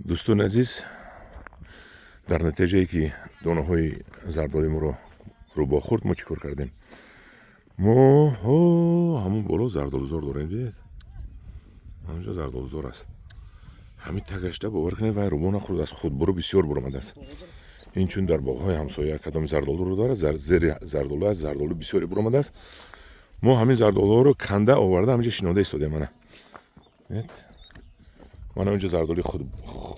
Дӯстони азиз, дар натиҷае ки донаҳои зардоли моро рӯбоҳ хӯрд, мо чӣ кор кардем? Мо ҳамун боло зардолузор дорем, дидед, ҳамунҷо зардолузор аст. Ҳамин тагашда, бовар кунед, вай рӯбоҳ нахӯрд, аз худбуру бисёр буромадааст. Ин чун дар боғҳои ҳамсоя кадоми зардолуро дорад, зери зардолу аст, зардолу бисёре буромадааст. Мо ҳамин зардолуҳоро канда оварда, ҳаминҷо шинонда истодем. Мана, мана онҷо зардоли худ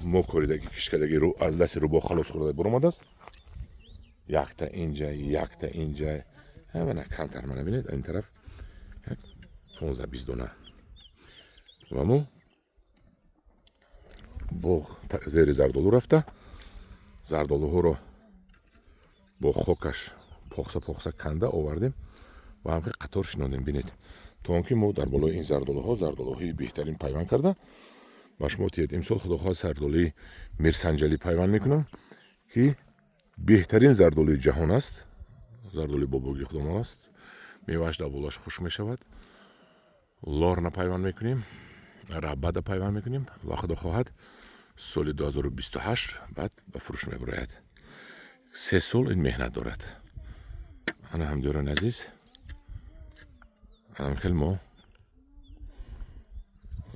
мо коридаги, кишкадаги, аз дасти рӯбоҳ халос хӯрда буромадааст. Якта инҷа, якта инҷа, мана камтар, мана бинед, ин тараф 15-20 дона. Ва мо боғ зери зардолу рафта, зардолуҳоро бо хокаш похса похса канда овардем ва ҳамхел қатор шинондем. Бинед, то он ки мо дар болои ин зардолуҳо зардолуҳои беҳтарин пайванд карда ба шумо тиҳед. Имсол, худо хоҳад, зардолуи Мирсанҷалӣ пайванд мекунам, ки беҳтарин зардолуи ҷаҳон аст, зардолуи бобогии худомон аст. Мевааш дар болоаш хуш мешавад. Лорна пайванд мекунем, Рабада пайванд мекунем ва, худо хоҳад, соли 2028 баъд ба фурӯш мебарояд. 3 сол ин меҳнат дорад. Ана, ҳамдиёрони азиз, анам хел мо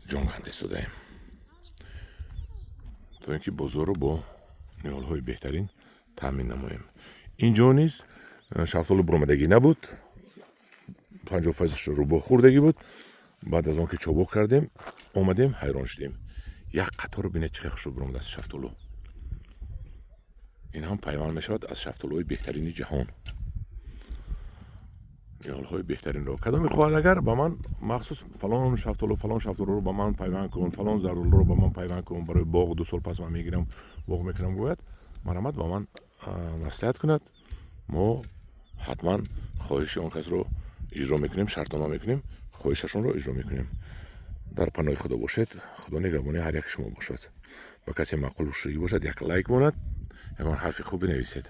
ҷон канда истодаем, то ин ки бозорро бо ниҳолҳои беҳтарин таъмин намоем. Ин ҷо низ шафтолу буромадагӣ набуд, 50 фоизаш рӯбоҳ хӯрдагӣ буд. Баъд аз он ки чобоқ кардем, омадем, ҳайрон шудем. Як қаторро бинед, чӣ хел хушрӯ буромадааст шафтолу. Ин ҳам пайванд мешавад аз шафтолуҳои беҳтарини ҷаҳон. Ниҳолҳои беҳтаринро кадом мехоҳад, агар ба ман махсус фалон шафтолу, фалон шафтолуро ба ман пайванд кун, фалон зардолуро ба ман пайванд кун барои боғ, 2 сол пас ман мегирам, боғ мекунам гӯяд, марҳамат, ба ман маслиҳат кунад. Мо ҳатман хоҳиши он касро иҷро мекунем, шартнома мекунем, хоҳишашонро иҷро мекунем. Дар паноҳи Худо бошед, Худо нигаҳбони ҳар яки шумо бошад. Ба касе маъқул шудагӣ бошад, як лайк монад, ягон ҳарфи хуб бинависед.